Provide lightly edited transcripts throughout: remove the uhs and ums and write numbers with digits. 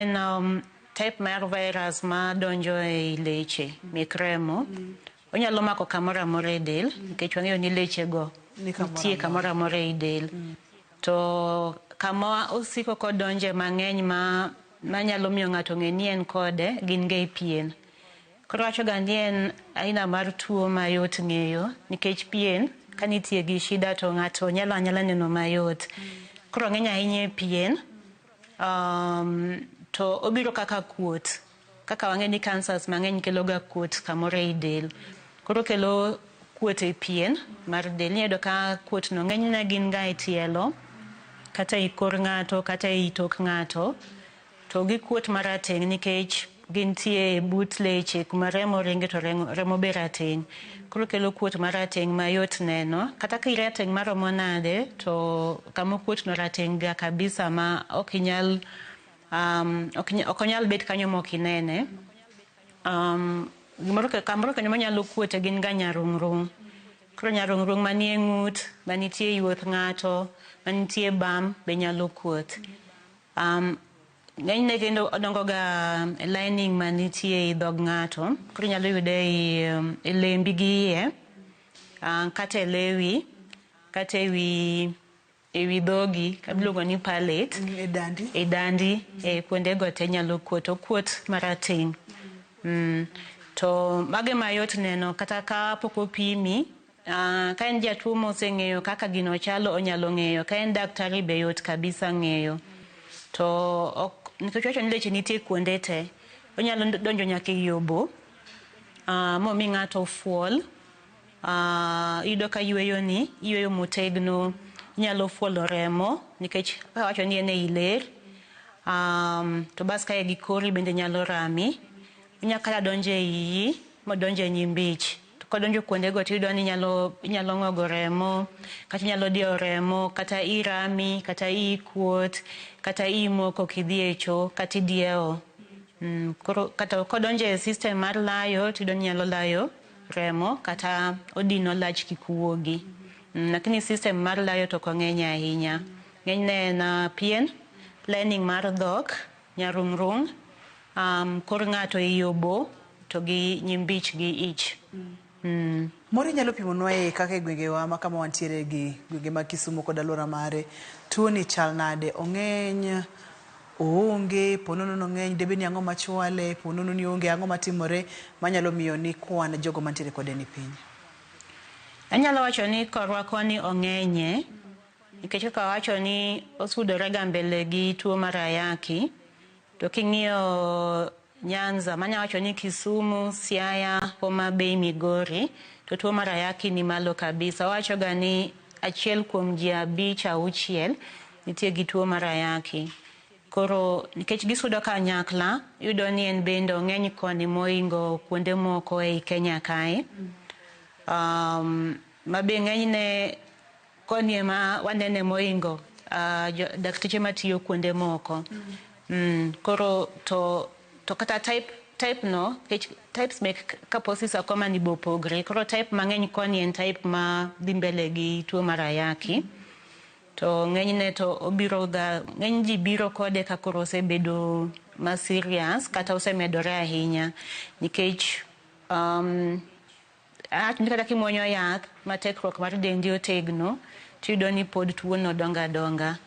En type mar virus ma donjo ei leche mek remo. Onyalo mako kamoro amora e del nikech wang'eyo ni leche go Ni kamoro nitie kamoro amora ei del. To kama osiko kodonje mang'eny ma manyalo miyo ng'ato ng'e ni en kode gin ga e pien. Koro wacho ga ni en aina mar tuo mayot ng'eyo nikech pien ka nitie gi shida to ng'ato nyalo anyala neno mayot. Koro ng'eny ahinya e pien. To obiro kaka kuot. Kaka wang'e ni cancers mang'eny kelo ga kuot kamoro ei del. Koro kelo kuot e pien mar del. Inyalo yudo ka kuot no ng'enyne gin ga e tielo, kata e kor ng'ato, kata ei tok ng'ato. To gikuot marateng' nikech gintie e but leche kuma remo ringe to remo be rateng'. Koro kelo kuot marateng' mayot neno. Kata ka irateng' maromo nade, to kama okuot no rateng' ga kabisa ma ok inyal ok onyal bet kanyo mok inene. Gimoro kamoro kendo manyalo kuote gin ga nyarung'rung'. Koro nyarung'rung' manie ng'ut, manitie e yuoth ng'ato, manitie e bam be nyalo kuot. Ng'enyne kendo odongo ga e lining manitie e dhog ng'ato. Koro inyalo yude e lembi gi iye, kata e lewi, kata e wi dhogi miluongo ni palate. E dandi. E dandi, e kuonde go te nyalo kuot. Okuot marateng'. To mago ema yot neno kata ka pok opimi, ka en jatuo moseng'eyo kaka gino chalo onyalo ng'eyo. Ka en daktari be yot kabisa ng'eyo. To ok nikech wacho ni leche nitie kuonde te. Onyalo donjo nyaka ei obo, momi ng'ato fuol. Iyudo ka yweyo ni, iyweyo motegno, inyalo fuolo remo nikech kaka awacho ni en ei ler. To bas kae gi kori bende nyalo rami. Onya kata donjo e iyi modonj e nyimbich. To kodonjo kuonde go tiyudo ni inyalo ng'ogo remo, kata inyalo diewo remo, kata ii rami, kata ii kuot, kata ii moko kidhi e cho, kata idiewo. Koro kata kodonjo e system mar layo tiyudo ni inyalo layo remo kata odino lach kik wuogi. Lakini system mar layo to ok ong'eny ahinya. Ng'enyne en pien, lining mar dhok, nyarung'rung', kor ng'ato ei obo to gi nyimbich gi ich. Moro inyalo pimonwa e kaka e gwengewa ma kama wantiere gi gwenge mag Kisumu kod alwora mare, tuo ni chal nade? Ong'eny, oonge, po nono ni ong'eny, debed ni ang'o machwale, po nono ni oonge, ang'o matimore manyalo miyo ni kwan jogo mantiere kode ni piny? Anyalo wacho ni korwa koni ong'enye, nikech kaka awacho ni osudore ga mbele gi tuo mar ayaki. To king'iyo Nyanza, manya wacho ni Kisumu, Siaya, Homa Bay, Migori, to tuo mar ayaki ni malo kabisa. Wawacho ga ni achiel kuom ji abich auchiel nitie gi tuo mar ayaki. Koro nikech gisudo kanyakla, iyudo ni en bende ong'eny koni mohingo kuonde moko ei Kenya kae. Ma be ng'enyne koni ema wanene mohingo dakteche matiyo kuonde moko. Koro to kata type no, nikech types mek Kaposi sarcoma ni be opogre. Koro type mang'eny koni en type ma dhi mbele gi tuo mar ayaki. To ng'enyne to obiro ga, ng'eny ji biro kode ka koro osebedo ma serious kata osemedore ahinya. Nikech kata kimuonyo yath ma tekruok mar dendi otegno, tiyudo ni pod tuo no dongo adonga.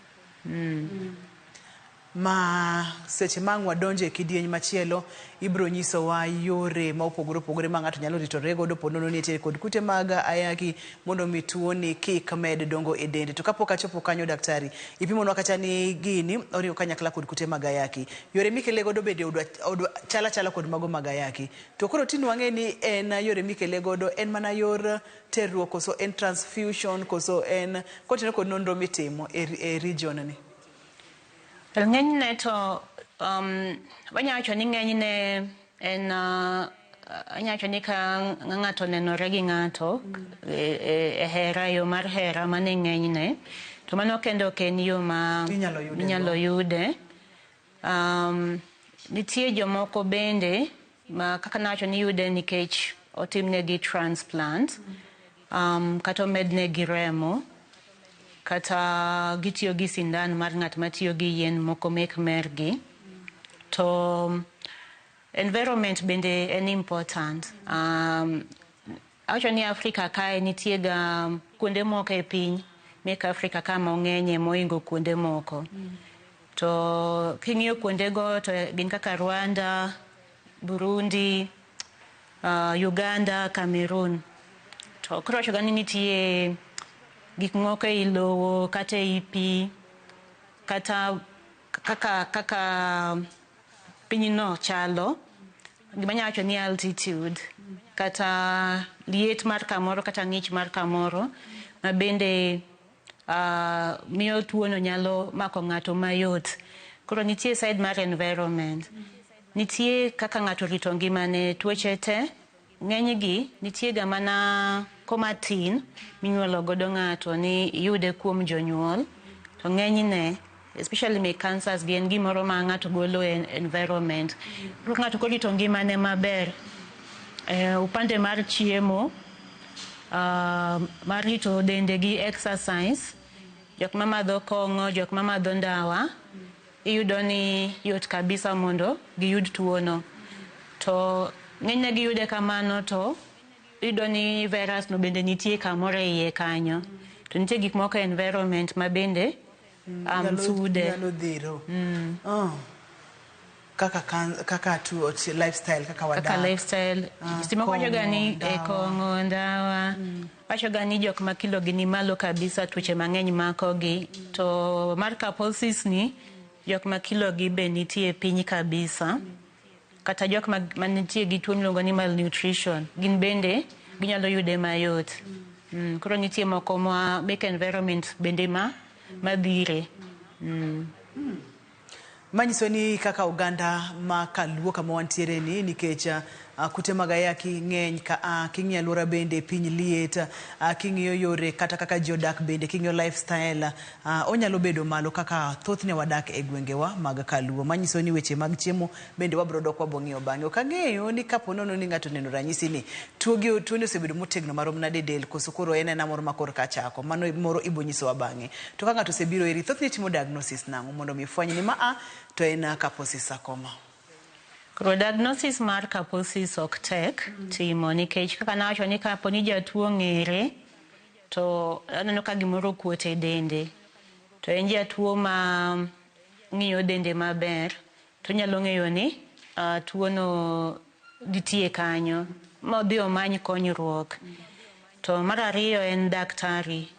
Ma seche ma ang' wadonjo e kidieny machielo, ibiro nyisowa yore ma opogore opogore ma ng'ato nyalo ritore godo po nono ni entiere kod kute mag ayaki mondo mi tuo ni kik med dongo e dende. To kapok achopo kanyo daktari, ipimonwa kata ni gini oriwo kanyakla kod kute mag ayaki. Yore mikele godo bende odwa chal achala kod mago mag ayaki. To koro tinde wang'e ni en yore mikele godo en mana yor terruok koso en transfusion koso en kotenore kod nonro mitimo e region ni. Ng'enyne to wanya wacho ni ng'enyne en anya wacho ni ka ng'ato onenore gi ng'ato e hera, yo mar hera mano e ng'enyne. To mano kende ok en yo ma Inyalo yude inyalo yude. Nitie jomoko bende ma kaka nawacho ni yude nikech otimnegi transplant, kata omednegi remo, kata gitiyo gi sindan mar ng'at matiyo gi yien moko mek mergi. To environment bende en important. Awacho ni Afrika kae nitie ga kuonde moko e piny mek Afrika ka mong'enye mohingo kuonde moko. To king'iyo kuondego to gin kaka Rwanda, Burundi, Uganda, Cameroon. To koro wacho ga ni nitie gik moko ei lowo kata ei pi kata kaka pinyno chalo. Gima anyalo wacho ni altitude kata liet mar kamoro kata ng'ich mar kamoro ma bende miyo tuono nyalo mako ng'ato mayot. Koro nitie side mar environment. Nitie kaka ng'ato rito ngimane, tuoche te ng'enygi nitie ga mana koma tin minyuolo godo ng'ato ni iyude kuom jonyuol to ng'enyne especially mek cancers gi en gimoro ma ng'ato golo e environment. Koro ng'ato korito ngimane maber upande mar chiemo, mar rito dende gi exercise, jok mamadho kong'o, jok mamadho ndawa, iyudo ni yot kabisa mondo giyud tuono. To ng'enyne giyude kamano to iyudo ni virus no bende nitie kamoro e iye kanyo. To nitie gik moko e environment ma bende sude. Nyalo dhiro. Oh. Kaka tuo lifestyle kaka wadak. Kaka lifestyle. Seche moko wacho ga ni kong'o, ndawa. Wacho ga ni jok ma kilo gi ni malo kabisa tuoche mang'eny mako gi. To mar Kaposi's ni jok ma kilo gi be nitie piny kabisa. Kata jok ma nitie gi tuo miluongo ni malnutrition gin bende ginyalo yude mayot. Koro nitie moko ma mek environment bende ma dhire. Manyiso ni kaka oganda ma kaluo kama wantiere ni nikech kute mag ayaki ng'eny ka king'iyo alwora bende piny liet, king'iyo yore kata kaka ji odak bende king'iyo lifestyle, onyalo bedo malo kaka thothne wadak e gwengewa mag kaluo. Manyiso ni weche mag chiemo bende wabro dok wabong'iyo bang'e. Ok ang'eyo ni kapo nono ni ng'ato oneno ranyisi ni tuoni osebedo motegno marom nade e del koso koro en ena moro ma korka chako. Mano moro ibo nyisowa bang'e. To ka ng'ato osebiro iri, thothne itimo diagnosis nang'o mondo mi fweny ni ma a to en Kaposi's sarcoma? Koro diagnosis mar Kaposi's ok tek timo nikech kaka nawacho ni kapo ni jatuo ong'ere to aneno ka gimoro okuot e dende to en jatuo ma ng'iyo dende maber to onyalo ng'eyo ni tuono nitie kanyo ma odhi omany konyruok. To mar ariyo en daktari.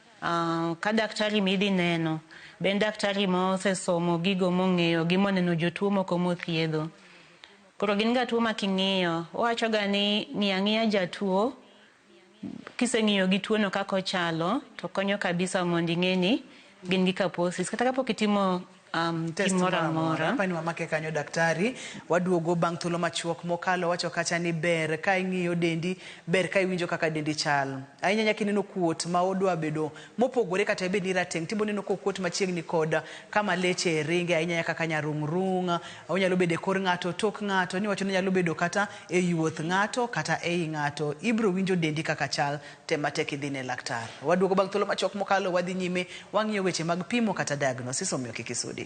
Ka daktari midhi neno be en daktari mosesomo gigo mong'eyo gi moneno jotuo moko mothiedho. Koro gin ga tuo ma king'iyo, owacho ga ni ng'i ang'iya jatuo, kiseng'iyo gi tuono kaka ochalo, to konyo kabisa mondo ing'e ni gin gi Kaposi's. Kata kapok itimo test moro amora. Apani wamake kanyo daktari, waduogo bang' thuolo machuok mokalo wacho kacha ni ber ka ing'iyo dendi, ber ka iwinjo kaka dendi chal. Ahinya nyaka ineno kuot ma odwa bedo mopogore kata ibed ni rateng', tibo neno kokuot machiegni kod kama leche ringe, ahinya kaka nyarung'rung', onyalo bedo e kor ng'ato, tok ng'ato, niwacho ni onyalo bedo kata e yuoth ng'ato, kata ei ng'ato. Ibro winjo dendi kaka chal, tem matek idhi ne laktar. Waduogo bang' thuolo machuok mokalo, wadhi nyime, wang'iyo weche mag pimo kata diagnosis, omiyo kik isudi.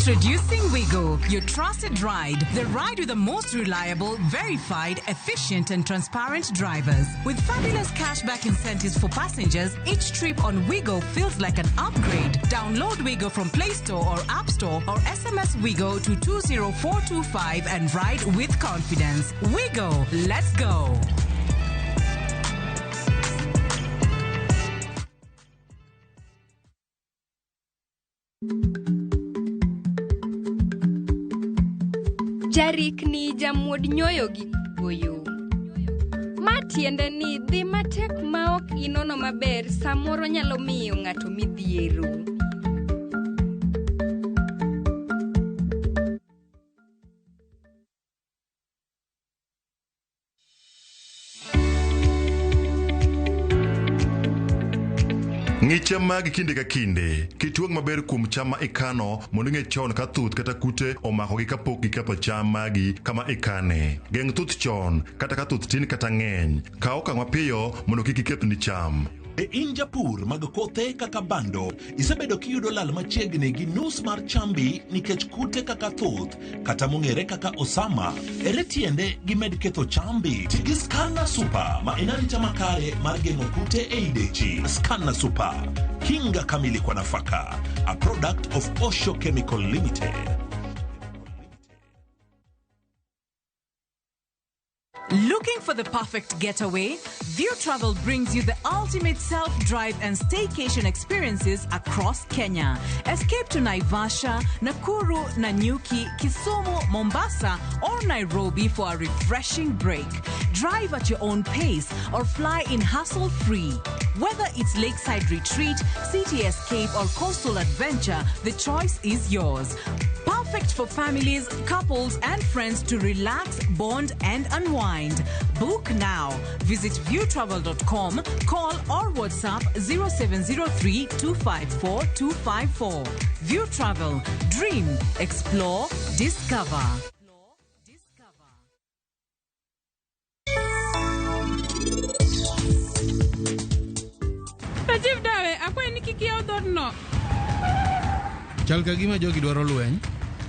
Introducing Wigo, your trusted ride. The ride with the most reliable, verified, efficient, and transparent drivers. With fabulous cashback incentives for passengers, each trip on Wigo feels like an upgrade. Download Wigo from Play Store or App Store or SMS Wigo to 20425 and ride with confidence. Wigo, let's go. Jarikni jamuod nyoyo gi goyo. Ma tiende ni dhi matek ma ok inono maber samoro nyalo miyo ng'ato midhiero. Ng'i cham magi kinde ka kinde. Kitwang' maber kuom cham ma ikano mondo ing'e chon ka thuth kata kute omakogi kapok giketho cham magi kama ikane. Geng' thuth chon kata ka thuth tin kata ng'eny. Kaw okang' mapiyo mondo kik ikethni cham. Be in japur mag kothe kaka bando, isebedo kiyudo lal machiegni gi nus mar chambi nikech kute kaka thuth kata mong'ere kaka osama. Ere tiende gimed ketho chambi? Ti gi Scanner Super ma en arita makare mar geng'o kute ei dechi. Scanner Super, kinga kamili kwa nafaka. A product of Osho Chemical Limited. Looking for the perfect getaway? View Travel brings you the ultimate self-drive and staycation experiences across Kenya. Escape to Naivasha, Nakuru, Nanyuki, Kisumu, Mombasa, or Nairobi for a refreshing break. Drive at your own pace or fly in hassle-free. Whether it's lakeside retreat, city escape, or coastal adventure, the choice is yours. Perfect for families, couples, and friends to relax, bond, and unwind. Book now. Visit viewtravel.com, call or WhatsApp 0703 254 254. View Travel. Dream, explore, discover. Rajiv dawe, akwayi ni kik iyaw dhoodno. Chal ka gima jogi dwaro lweny.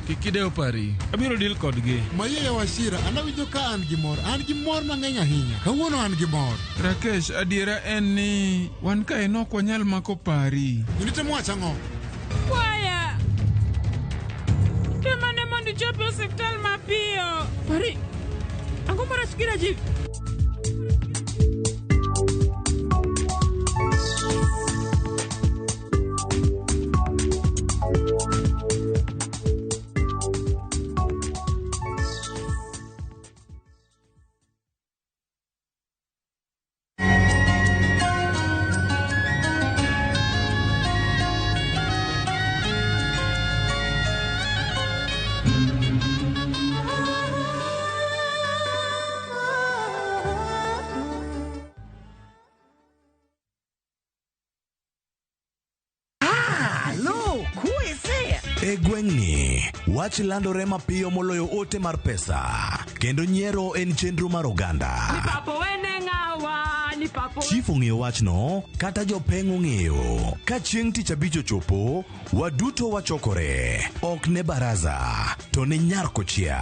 Kik idew pari. Abiro deal kodgi. Mayie Wachira, an awinjo ka an gi mor. An gi mor mang'eny ahinya. Kawuono an gi mor. Rakesh, adiera en ni wan kae nok wanyal mako pari. Initemo wacho ang'o? Kwaya. Tem ane mondo ichop e osiptal mapiyo. Pari, ang'o marach gi Rajiv? E gweng'ni, wach landore mapiyo moloyo ote mar pesa, kendo nyiero en chenro mar oganda. Chief ong'eyo wachno, kata jopeng' ong'eyo. Ka chieng' tich abich ochopo, waduto wachokore. Ok ne baraza, to ne nyar kochia.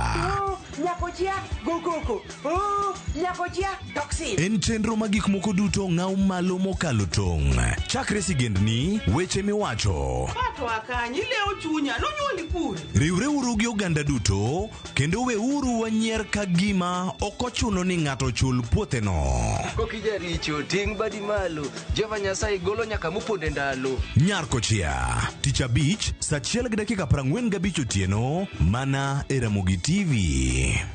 En chenro ma gik moko duto ng'aw malo mokalo tong'. Chakre sigendni, weche miwacho. Riwreuru gi oganda duto, kendo weuru wanyier ka gima ok ochuno ni ng'ato chul puotheno. Kokijaricho ting' badi malo Jehova Nyasaye golo nyaka moponde ndalo. Nyar kochia, tich abich, saa 1:45 otieno, mana e Ramogi TV.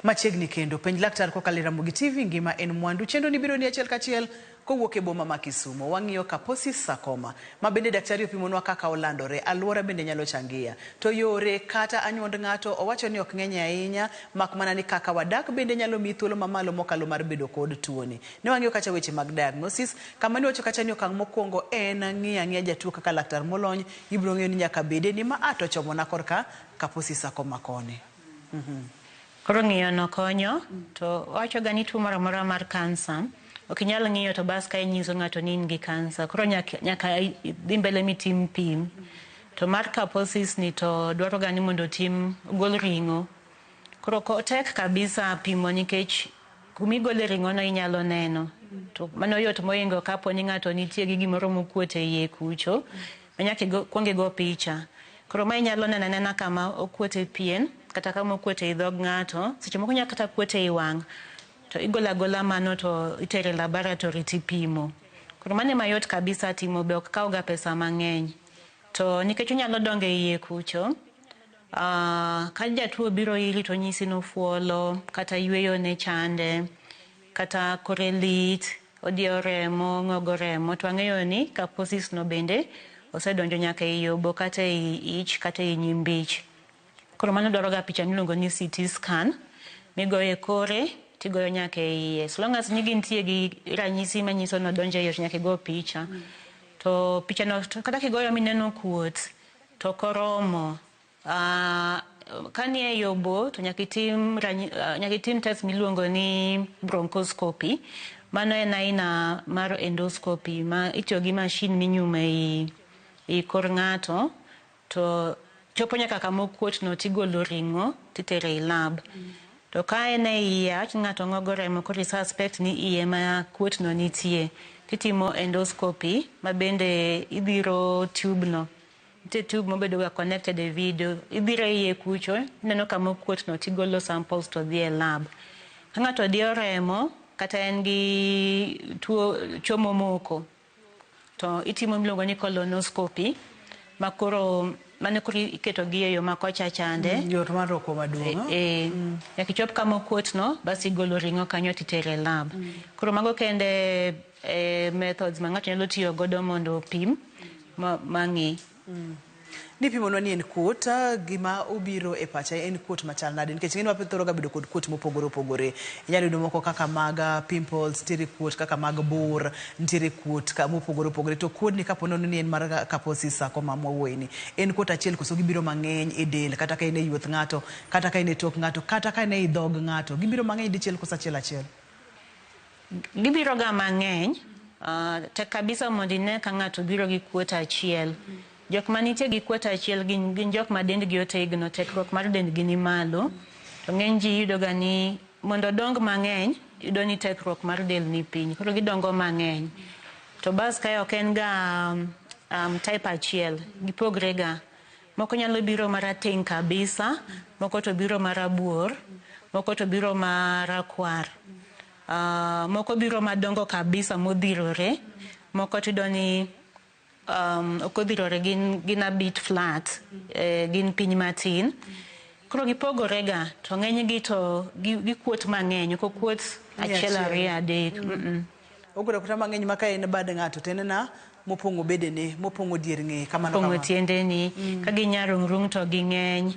Machiegni kendo penj laktar kokalo e Ramogi TV ngima en mwandu. Chenro ni biro ni achiel kachiel kowuok e boma ma Kisumu. Wang'iyo Kaposi sarcoma ma bende daktari opimonwa kaka olandore, alwora bende nyalo changia. To yore kata anyuond ng'ato owacho ni ok ng'eny ahinya, mak mana ni kaka wadak bende nyalo miyi thuolo mamalo mokalo mar bedo kod tuoni. Ne wang'iyo kacha weche mag diagnosis, kama ne wacho kacha ni okang' mokwongo en ng'iyo ang'iya jatuo kaka laktar molony, ibiro ng'eyo ni nyaka bede ni ma ato chomona korka Kaposi sarcoma koni. Koro ng'iyo no konyo, to wacho ga ni tuo moro amora mar kansa ok inyal ng'iyo to bas ka inyiso ng'ato ni in gi kansa. Koro nyaka idhi mbele mitim pim. To mar Kaposis ni to dwaro ga ni mondo otim gol ring'o. Koro tek kabisa pimo nikech kumigole ring'o no inyalo neno. To mano yot mohingo kapo ni ng'ato nitie gi gimoro mokuot e iye kucho, ma nyaka kuong igo picha. Koro ma inyalo neno anena kama okuot e pien, kata kama okuot e dhog ng'ato, seche moko nyaka kata kuot ei wang'. To igolo agola mano to itere e laboratory tipimo. Koro mano ema yot kabisa timo be ok kawga pesa mang'eny. To nikech onyalo dongo e iye kucho, ka jatuo biro iri to onyisi ni ofuolo, kata yweyo ne chande, kata kore lit, odiewo remo, ng'ogo remo, to wang'eyo ni Kaposis no bende osedonjo nyaka ei obo kata ei ich kata ei nyimbich. Koro mano dwaro ga picha miluongo ni CT scan, migoyo e kore tigoyo nyaka e iye. So long as ni gintie gi ranyisi manyiso ni odonjo e iye to nyaka igo picha. To picha no kata kigoyo mineno kuot to ok oromo. Ka nie ei obo to nyaka itim nyaka itim test miluongo ni bronchoscopy. Mano en aina mar endoscopy ma itiyo gi machine minyumo ei kor ng'ato to chopo nyaka kama okuot no tigolo ring'o titero ei lab. To ka en e iye, awach ni ng'ato ng'ogo remo koro i suspect ni iye ma kuot no nitie. Titimo endoscopy ma bende idhiro tube no. Nitie tube mobedo ga connected e video. Idhiro e iye kucho, ineno kama okuot no tigolo samples to dhi e lab. Ka ng'ato diyo remo kata en gi tuo tuo momoko to itimo miluongo ni colonoscopy ma koro mano koro iketo gi e yo ma kocha chande. Yor mar oko maduong'. E, nyaka ichop kama okuot no bas igolo ring'o kanyo titere e lab. Koro mago kende e methods ma ng'ato nyalo tiyo godo mondo opim ma ng'i. Nipimonwa ni en kuot, gima obiro e pacha en kuot machal nade? Nikech ng'eny wa thoro ga bedo kod kuot mopogore opogore. Inyalo yudo moko kaka mag pimples, nitiere kuot kaka mag bur, nitiere kuot ka mopogore opogore. To kuodni kapo nono ni en mar Kaposi sarcoma mwawuoye ni, en kuot achiel koso gibiro mang'eny e del, kata ka en e yuoth ng'ato, kata ka en e tok ng'ato, kata ka en ei dhog ng'ato. Gibiro mang'eny dichiel koso achiel achiel? Gibiro ga mang'eny. Tek kabisa mondo ine ka ng'ato biro gi kuot achiel. Jok manitie gi kuot achiel gin jok ma dendgi otegno, tekruok mar dendgi ni malo. To ng'eny ji iyudo ga ni mondo odong mang'eny, iyudo ni tekruok mar del ni piny. Koro gidongo mang'eny. To bas kae ok en ga type achiel, gipogre ga. Moko nyalo biro marateng' kabisa, moko to biro marabuor, moko to biro marakwar. Moko biro madongo kabisa modhirore, moko tiyudo ni ok odhirore gin a bit flat, gin piny matin. Koro gipogore ga, to ng'eny gi to gikuot mang'eny, ok okuot achiel ariyo adek. Okuot akuota mang'eny ma ka en bad ng'ato to en na mopong'o bedene, mopong'o dier ng'eye, kamano Mopong'o kamano. tiendeni, ka ginyarung'rung' to ging'eny.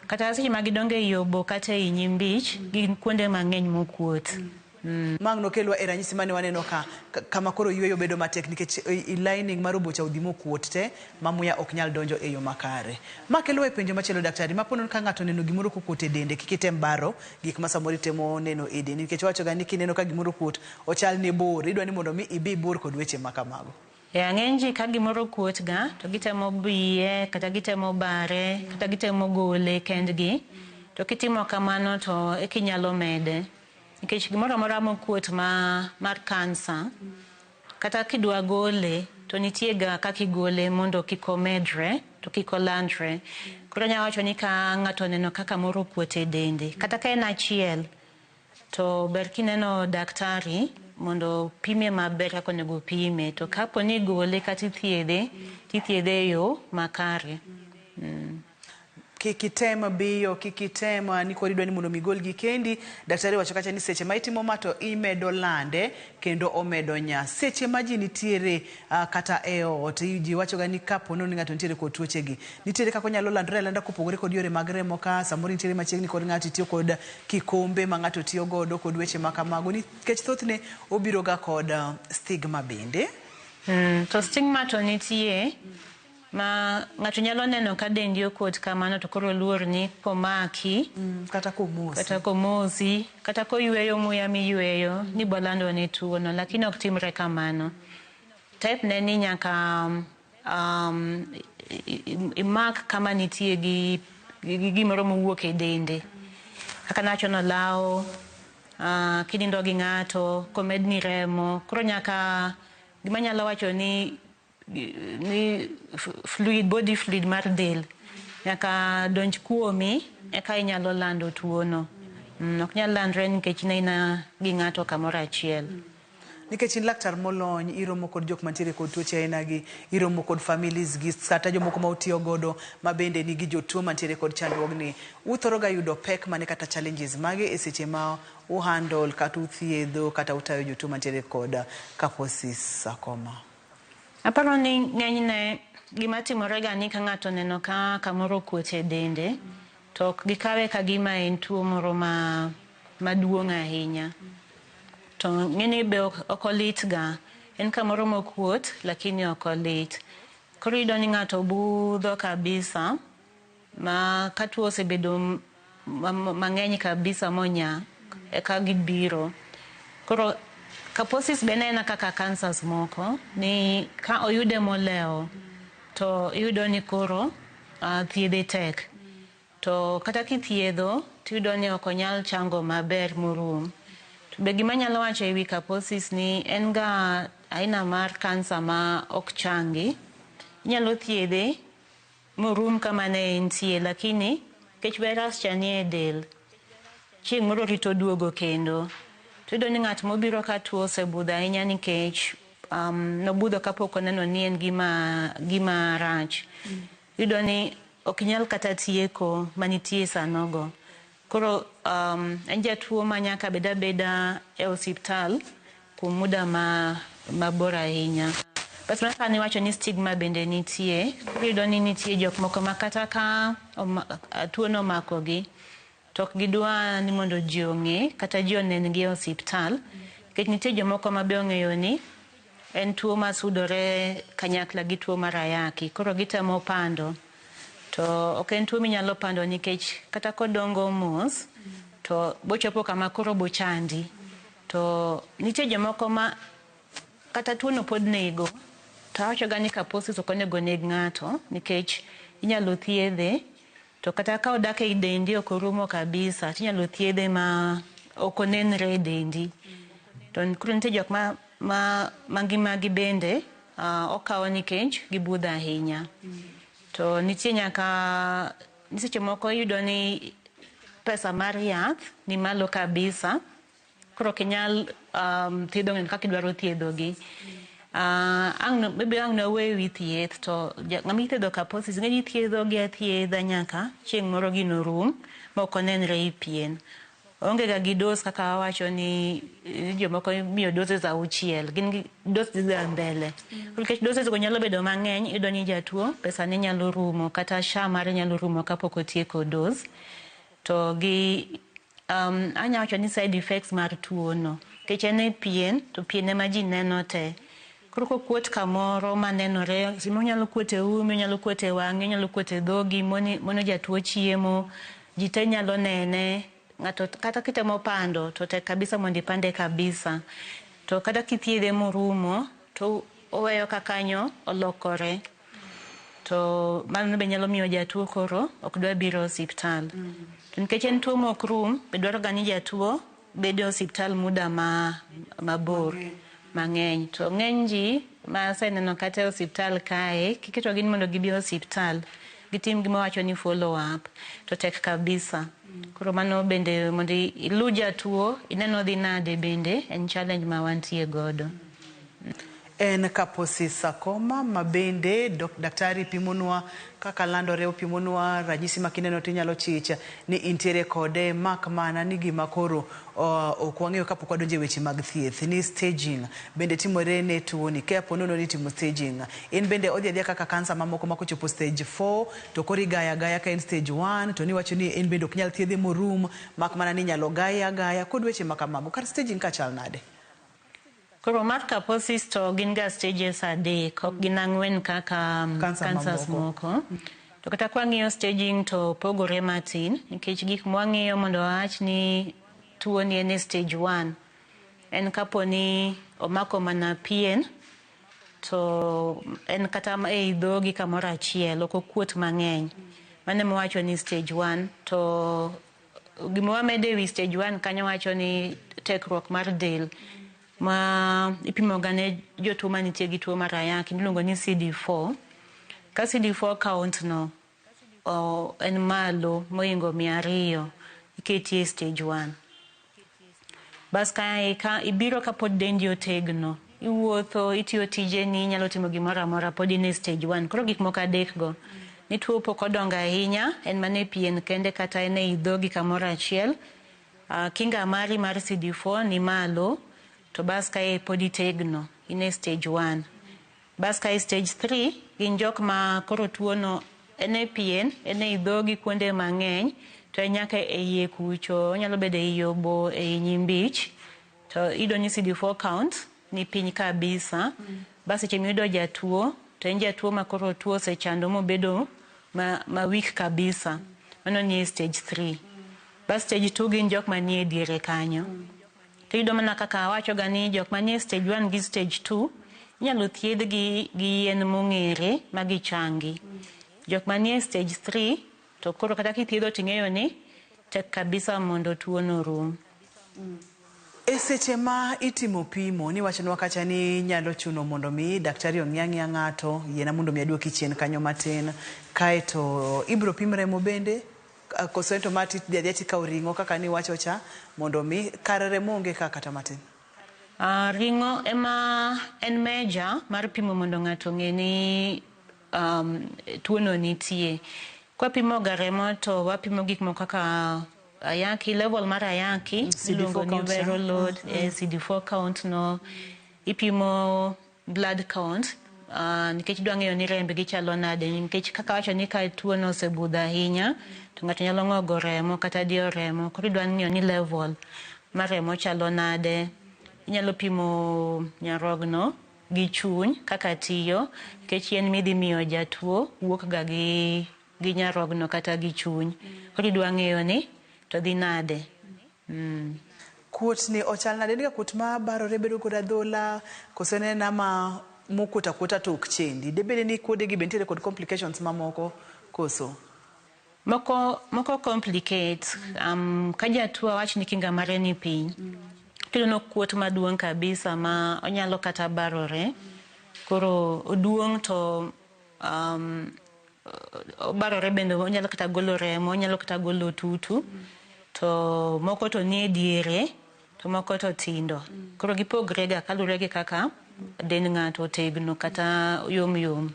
Kata seche ma gidongo ei obo kata ei nyimbich, gin kuonde mang'eny mokuot. Mang' nokelwa e ranyisi mane waneno ka kama koro yueyo bedo matek nikech i lining mar obo cha odhi mokuot te ma muya ok nyal donjo e yo makare. Ma kelwa e penjo machielo daktari, ma pono ka ng'ato oneno gimoro kokuot e dende kik item baro gik ma samoro itemo neno e dendi nikech wacho ga ni kineno ka gimoro okuot ochal ni bur, idwa ni mondo mi ibi bur kod weche ma kamago. E ng'eny ji ka gimoro okuot ga to gitemo biye kata gitemo bare kata gitemo gole kendgi. To kitimo kamano to eka inyalo mede. Nikech gimoro amora mokuot mar kansa, kata kidwa gole to nitie ga kaka igole mondo kik omedre to kik olandre. Koro anyalo wacho ni ka ng'ato oneno kaka moro okuot e dende, kata ka en achiel, to ber kineno daktari mondo pime maber kaka onego pime. To kapo ni igole kata ithiedhe, tithiedhe e yo makare. Kik item biyo, kik item ni koro idwa ni mondo mi igol gi kendi. Daktari wacho kacha ni seche ma itimo ma to imedo lande kendo omedo nya. Seche ma ji nitiere kata e ot, ji wacho ga ni kapo ni ng'ato nitiere kod tuoche gi, nitiere kaka onyalo landore alanda kopogore kod yore mag remo ka, samoro intiere machiegni kod ng'ato itiyo kod kikombe ma ng'ato tiyo godo kod weche ma kamago. Nikech thothne obiro ga kod stigma bende. To stigma to nitie ma ng'ato nyalo neno ka dendi okuot kamano to koro oluor ni komaki kata komosi, kata komosi, kata koyweyo muya miyweyo ni bolando ne tuo no, lakini ok timre kamano. Type ne ni nyaka imak kama nitie gi gimoro mowuok e dende. Kaka nawacho no law, kinindo gi ng'ato, komedni remo, koro nyaka gima anyalo wacho ni fluid, body fluid mar del nyaka donj kuomi eka inyalo lando tuo no. Ok nyal landre nikech in aina gi ng'ato kamoro achiel. Nikech in laktar molony, iromo kod jok mantiere kod tuoche aina gi, iromo kod families gi, kata jomoko ma utiyo godo ma bende nigi jotuo mantiere kod chandruogni. Uthoro ga yudo pek mane kata challenges mage e seche ma uhandle kata uthiedho kata utayo jotuo mantiere kod Kaposi sarcoma? Aparo ni ng'enyne gima timore ga ni ka ng'ato oneno ka kamoro okuot e dende, to ok gikawe ka gima en tuo moro maduong' ahinya. To ng'enyne be ok olit ga. En kamoro mokuot lakini ok olit. Koro iyudo ni ng'ato budho kabisa. Ma ka tuo osebedo mang'eny kabisa monya, eka gibiro. Koro Kaposis be en kaka cancers moko ni ka oyude molewo to iyudo ni koro thiedhe tek. To kata kithiedho tiyudo ni ok onyal chango maber morum. To be gima anyalo wacho ewi Kaposis ni en ga aina mar kansa ma ok changi. Inyalo thiedhe morum kama ne entie lakini nikech virus cha nie del, chieng' moro rito duogo kendo. To iyudo ni ng'at mobiro ka tuo osebudho ahinya nikech nobudho kapok oneno ni en gima rach. Iyudo ni ok inyal kata tieko manitie sanogo. Koro en jatuo ma nyaka bed abeda e osiptal kuom muda mabor ahinya. Bas mana kaka niwacho ni stigma bende nitie, iyudo ni nitie jok moko ma kata ka tuo no omakogi to ok gidwa ni mondo ji ong'e kata ji onen gi e osiptal. Nikech nitie jomoko ma be ong'eyo ni en tuo masudore kanyakla gi tuo mar ayaki. Koro gitemo pando. To ok en tuo minyalo pando nikech kata kodongo mos to bochopo kama koro bochandi. To nitie jomoko ma kata tuo no pod nego. To awacho ga ni Kaposis ok onego neg ng'ato nikech inyalo thiedhe to kata ka odak ei dendi ok orumo kabisa tinyalo thiedhe ma ok onenre e dendi. To koro nitie jok ma ngima gi bende okawo nikech gibudho ahinya. To nitie nyaka seche moko iyudo ni pesa mar yath ni malo kabisa. Koro ok inyal thiedho ng'ato kaka idwaro thiedho gi. Maybe ang' nawe ewi thieth to ng'ama ithiedho Kaposis ing'e ni ithiedho gi athiedha nyaka chieng' moro gino rum ma ok onenre e pien. Oonge ga gi dose kaka wawacho ni jomoko imiyo doses 6, gin gi dose dhi ga mbele. Nikech doses go nyalo bedo mang'eny, iyudo ni jatuo pesa ne nyalo rumo kata SHA mare nyalo rumo kapok otieko dose. To gi anya wacho ni side effects mar tuo no. Nikech en e pien, to pien ema ji neno te. Koro kokuot kamoro manenore, onyalo kuot e umi, onyalo kuot e wang'i, onyalo kuot e dhogi, mono jatuo chiemo, ji te nyalo nene. Ng'ato kata kitemo pando to tek kabisa mondo ipande kabisa. To kata kithiedhe morumo to oweyo ka kanyo olokore. To mano be nyalo miyo jatuo koro ok dwa biro e osiptal. To nikech en tuo mok rum, be dwaro ga ni jatuo bedo e osiptal muda mabor mang'eny. To ng'eny ji ma aseneno kata e osiptal kae, kiketogi ni mondo gibi e osiptal, gitim gima wacho ni follow up, to tek kabisa. Koro mano bende mondo ilu jatuo, ineno odhi nade bende en challenge ma wantie godo. En Kaposi sarcoma ma bende daktari pimonwa kaka landore, opimonwa ranyisi ma kineno tinyalo chich ni intiere kode, mak mana ni gima koro ok wang'eyo kapok wadonjo e weche mag thieth ni staging bende timore ne tuoni. Ka po nono ni itimo staging, en bende odhi adhiya kaka kansa mamoko ma kochopo stage 4 to koro igayo agaya, ka en stage 1 to niwacho ni en bende ok nyal thiedhe morum, mak mana ni inyalo gaye agaya kod weche ma kamago. Kar staging ka chal nade? Koro mar Kaposis to gin ga stages 3, ok gin 4 kaka cancers moko. To kata kwang'iyo staging to pogore matin, nikech gik mwang'iyo mondo wawach ni tuo ni en e stage 1. En kapo ni omako mana pien, to en kata ei dhogi kamoro achiel, ok okuot mang'eny. Mano ema wawacho ni stage 1. To gima wamedo ewi stage 1 kanyo wacho ni tekruok mar del ma ipimo ga ne jotuo manitie gi tuo mar ayaki miluongo ni CD4. Ka CD4 count no en malo mohingo 200, iketi e stage 1. Bas kae ka ibiro kapod dendi otegno, iwuotho, itiyo tijeni, inyalo timo gimoro amora, pod in e stage 1. Koro gik moko 3 go. Ni tuo pok odongo ahinya, en mana e pien kende kata en ei dhogi kamoro achiel. Kinga mari mar CD4 ni malo, to bas kae pod itegno, in e stage 1. Bas kae stage 3, gin jok ma koro tuo no en e pien, en ei dhogi kuonde mang'eny, to en nyaka e iye kucho, onyalo bedo ei obo, ei nyimbich, to iyudo ni CD4 count ni piny kabisa. Bas seche miyudo jatuo, to en jatuo ma koro tuo osechando mobedo ma weak kabisa. Mano nie stage 3. Ba stage 2 gin jok manie diere kanyo. To iyudo mana kaka awachoga ni jok manie stage 1 gi stage 2 inyalo thiedhgi gi yien mong'ere ma gichangi. Jok manie stage 3 to koro kata kithiedho ting'eyo ni tek kabisa mondo tuono rum. E seche ma itimo pimo, niwachonwa kacha ni nyalo chuno mondo mi daktari ong'i ang'iya ng'ato, yiena mondo mi aduoki chien kanyo matin, kaeto ibro pim remo bende, koso en to ma tidhi adhiya tikawo ring'o kaka niwacho cha, mondo mi kar remo onge ka kata matin. Ring'o ema en meja mar pimo mondo ng'ato ong'e ni tuono nitie. Kwapimo ga remo to wapimo gik moko kaka ayaki, level mar ayaki, CD4 iluongo ni count cha. viral load, CD4 count no, ipimo blood count, nikech idwa ng'eyo ni rembgi chalo nade, nikech kaka awacho ni ka tuono osebudho ahinya, to ng'ato nyalo ng'ogo remo kata diyo remo, koro idwa ng'eyo ni level mar remo chalo nade. Inyalo pimo nyarogno gi chuny kaka tiyo, nikech yien midhi miyo jatuo wuok ga gi nyarogno kata gi chuny. Koro idwa ng'eyo ni to dhi nade. Kuot ni ochal nade? En ga kuot ma barore bedo kod adhola, koso en ena ma mokuot akuota to ok chendi? Debed ni kuode gi be nitiere kod complications mamoko koso? Moko complicate. Ka jatuo awach ni kinga mare ni piny, tiyudo kuot maduong' kabisa ma onyalo kata barore. Koro oduong' to obarore bende onyalo kata golo remo, onyalo kata golo tutu. To moko to nie diere, to moko to tindo. Koro gipogre ga kaluwore gi kaka dend ng'ato otegno kata yom yom.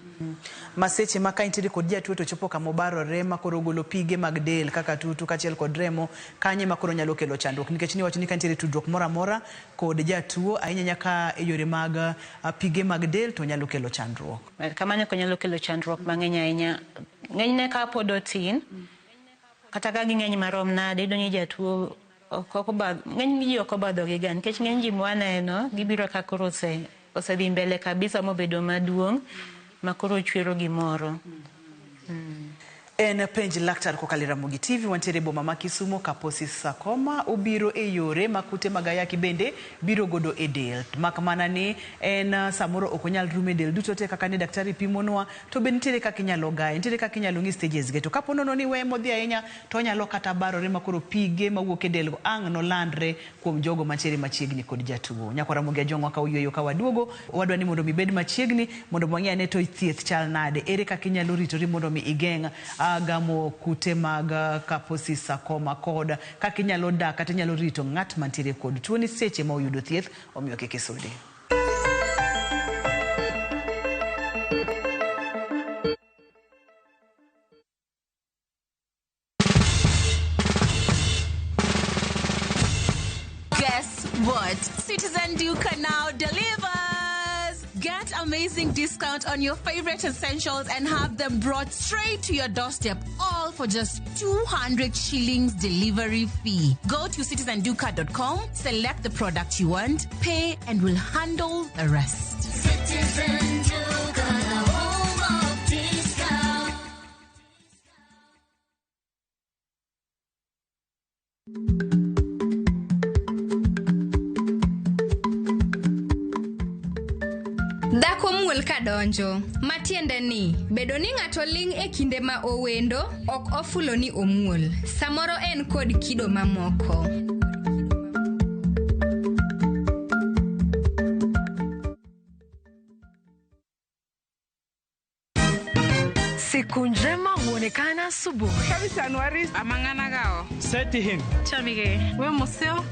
Ma seche ma ka intiere kod jatuo to chopo kama obarore ma koro ogolo pige mag del kaka tutu kaachiel kod remo, kanye ma koro nyalo kelo chandruok, nikech niwacho ni ka nitiere tudruok moro amora kod jatuo ahinya nyaka e yore mag pige mag del to nyalo kelo chandruok. Kamano eko nyalo kelo chandruok mang'eny ahinya. Ng'enyne ka pod otin, kata ka ging'eny marom nade, iyudo ni jatuo ng'eny ji ok obadho gi ga, nikech ng'eny ji mwaneno gibiro ka koro osedhi mbele kabisa mobedo maduong' ma koro chwero gimoro. En penj laktar kokalo e Ramogi TV, wantiere e boma ma Kisumo. Kaposi sarcoma obiro e yore ma kute mag ayaki bende biro godo e del. Mak mana ni en samoro ok onyal rumo e del duto te kaka ne daktari pimonwa, to be nitiere kaka inyalo gaye, nitiere kaka inyalo ng'i stages ge. To kapo nono ni weye modhi ahinya, to onyalo kata barore ma koro pige mawuok e del go ang' nolandre kuom jogo mantiere machiegni kod jatuo. Nyakwa Ramogi Ajwang' ka oyweyo ka waduogo, wadwa ni mondo mi bed machiegni mondo wang'i ane to thieth chal nade, ere kaka inyalo ritori mondo mi igeng' gamo kute mag Kaposi sarcoma kod kaka inyalo dak kata inyalo rito ng'at mantiere kod tuo ni seche ma oyudo thieth, omiyo kik isudi. Guess what? Citizen Duka now delivers! Get amazing discount on your favorite essentials and have them brought straight to your doorstep, all for just 200 shillings delivery fee. Go to citizenduka.com, select the product you want, pay, and we'll handle the rest. Citizen Duka, the home of discount. Dhako muol kadonjo, matiende ni bedo ni ng'ato ling' e kinde ma owendo ok ofulo ni omuol. Samoro en kod kido mamoko. Siku njema huonekana asubuhi.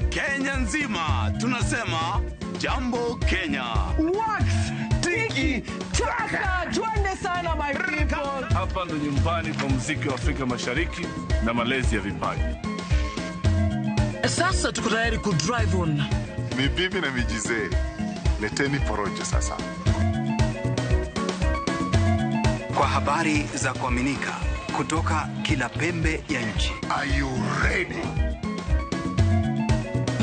Kenya nzima tunasema jambo Kenya. Wax tiki taka, twende sana my people. Hapa ndo nyumbani kwa muziki wa Afrika Mashariki na malezi ya vipaji. Sasa tuko tayari ku drive on. Ni bibi na mijizee. Leteni porojo sasa. Kwa habari za kuaminika kutoka kila pembe ya nchi. Are you ready?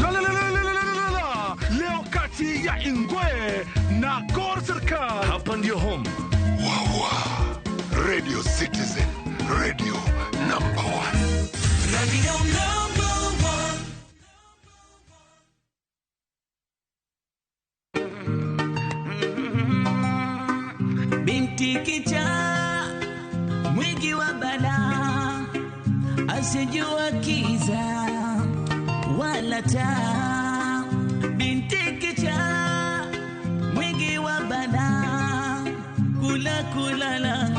La la la la la la la la. Leo kati ya Ingwe na Gor Serikal. Hapa ndio home. Wawa. Radio Citizen. Radio number one. Binti kichaa, mwingi wa balaa, asijua kiza wala taa. Binti kichaa, mwingi wa balaa, kula kulala,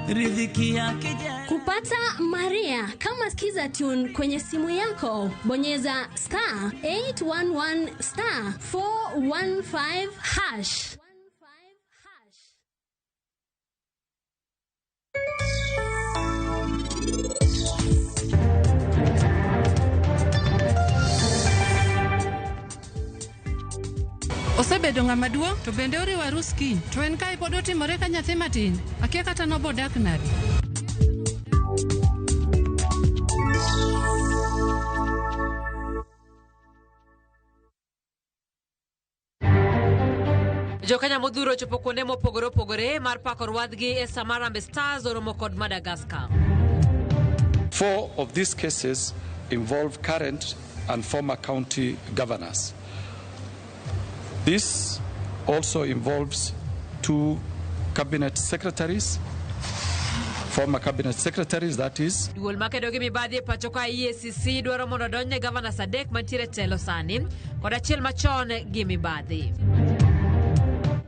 riziki yake jana. Kupata Maria kama Skiza Tune kwenye simu yako, bonyeza star 811 star 415 hash. Osebedo ng'ama duong' to bende oriwo arus kiny. To en kae pod otimore ka nyathi matin. Akia kata nobodak nade. Jokenya modhuro ochopo kuonde mopogore opogore mar pako rwadhgi e sama Harambee Stars oromo kod Madagascar. 4 of these cases involve current and former county governors. This also involves 2 cabinet secretaries, former cabinet secretaries, that is. Duol makedo gi mibadhi e pacho ka EACC dwaro mondo odonjne governors 3 mantiere telo sani kod achiel machon gi mibadhi.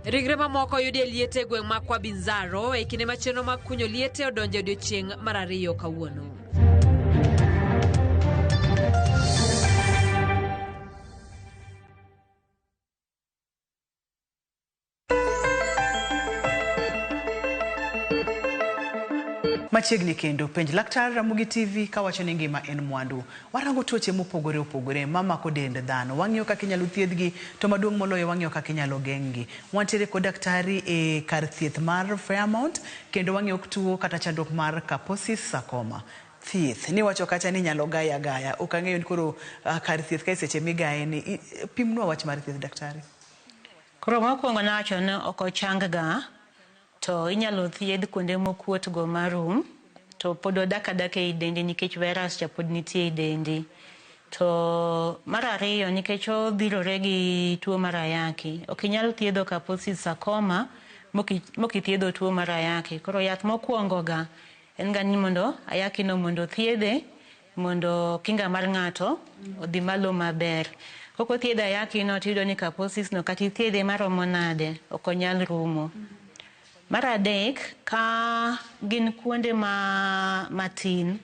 Ringre mamoko oyudi e liete e gweng' ma Kwabinzaro e kinde ma chenro mag kunyo liete odonjo e odiechieng' mar 2 kawuono. Machiegni kendo penj laktar Ramogi TV kawacho ni ngima en mwandu. Warango tuoche mopogore opogore mamako dend dhano. Wang'iyo kaka inyalo thiedhgi to maduong' moloyo wang'iyo kaka inyalo geng'gi. Wantiere kod daktari e kar thieth mar Fairmount kendo wang'iyo tuo kata chandruok mar Kaposi's sarcoma. Thieth niwacho kacha ni inyalo gaya gaya. Ok ang'eyo ni koro kar thieth kae seche migaye ni pimnwa wach mar thieth daktari. Koro mokwongo nawacho ni ok ochang ga. To inyalo thiedh kuonde mokuot go marum to pod odak adaka ei dendi nikech virus cha pod nitie ei dendi. To mar ariyo nikech odhirore gi tuo mar ayaki, ok inyal thiedho Kaposi's sarcoma mokithiedho tuo mar ayaki. Koro yath mokwongo ga en ga ni mondo ayaki no mondo thiedhe mondo kinga mar ng'ato odhi malo maber. Kok othiedh ayaki no tiyudo ni Kaposi's no kata ithiedhe maromo nade ok onyal rumo. Mar adek, ka gin kuonde ma matin,